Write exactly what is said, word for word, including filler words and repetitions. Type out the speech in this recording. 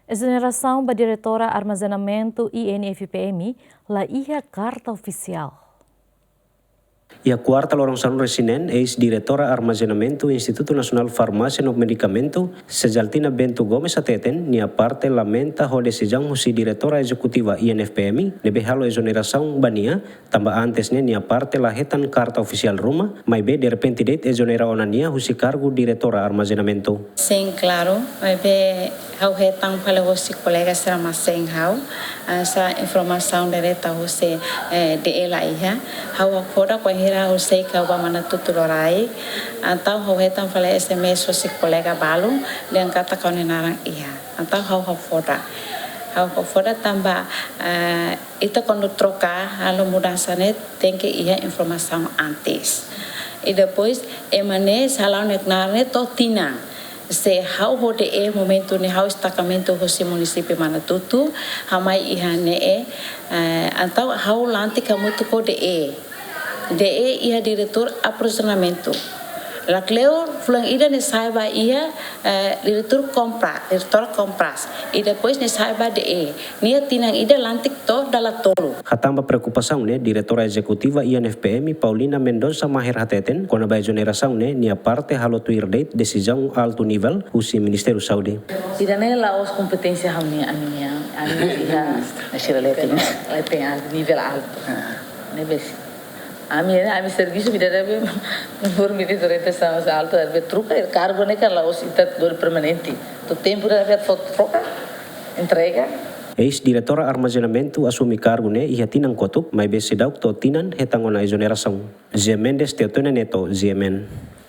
Ezonerasaun ba Diretora Armazenamentu I N F P M la iha karta ofisiál. Iha kuarta loron sanulu-resin-neen, eis-diretora Armazenamentu Institutu Nasionál Farmásia no Medikamentu, Sejaltina Bento Gomes hateten, nia parte lamenta ho desizaun husi diretora ezekutiva I N F P M, ne'ebé halo ezonerasaun ba nia, tanba antes ne'e nia parte la hetan karta ofisiál ruma, maibé derrepente de'it ezonera ona nia husi kargu diretora armazenamentu. Sin, klaru, maibé ha'u hetan fali husi kolega sira mak sein ha'u, ah, sá informasaun direta husi, eh, D E la iha. Ha'u hakfodak wainhira ha'u sei ka ba Manatutu loraik, entaun ha'u hetan fali S M S husi kolega balu, dehan katak ha'u-nia naran iha. Entaun ha'u hakfodak. Ha'u hakfodak tanba, eh, ita kuandu troka, halo mudansa ne'e tenke iha informasaun antes. I depois, ema ne'e sei hala'o nia knaar ne'e to'o tinan. Se ha'u ho D E momentu ne'e ha'u estakamentu husi munisípiu Manatutu, ha'u mai iha ne'e, eh, entaun ha'u lantik hamutuk ho D E. D E iha diretór aprovizionamentu. Lakleur fulan ida nia sa'e ba iha, eh, diretór kompra, diretora kompras. I depois nia sa'e ba D E. Nia tinan ida lantik to'o dala tolu. Hatán ba preokupasaun ne'e, diretora ezekutiva I N F P M, Paulina Mendonça Maher hateten, kona-ba ezonerasaun ne'e, nia parte halo tuir de'it desizaun altu nivel husi Ministériu Saúde. Ida-ne'e la'ós kompeténsia ha'u-nia, ami-nia, ami iha, nasionál, la iha, la iha altu, nivel altu. Ah. Ne'ebé ami, ami servisu vida debe por mi diferente sama sa altu, debe troka, kargu ne'e kan la'ós ita dor permanente. To'o tempu debe fó troka, entrega. Eis-diretora armazenamentu asume kargu ne'e iha tinan kotuk, maibé seidauk to'o tinan hetan ona ezonerasaun. Zé Mendes, Teotônio Neto, G M N.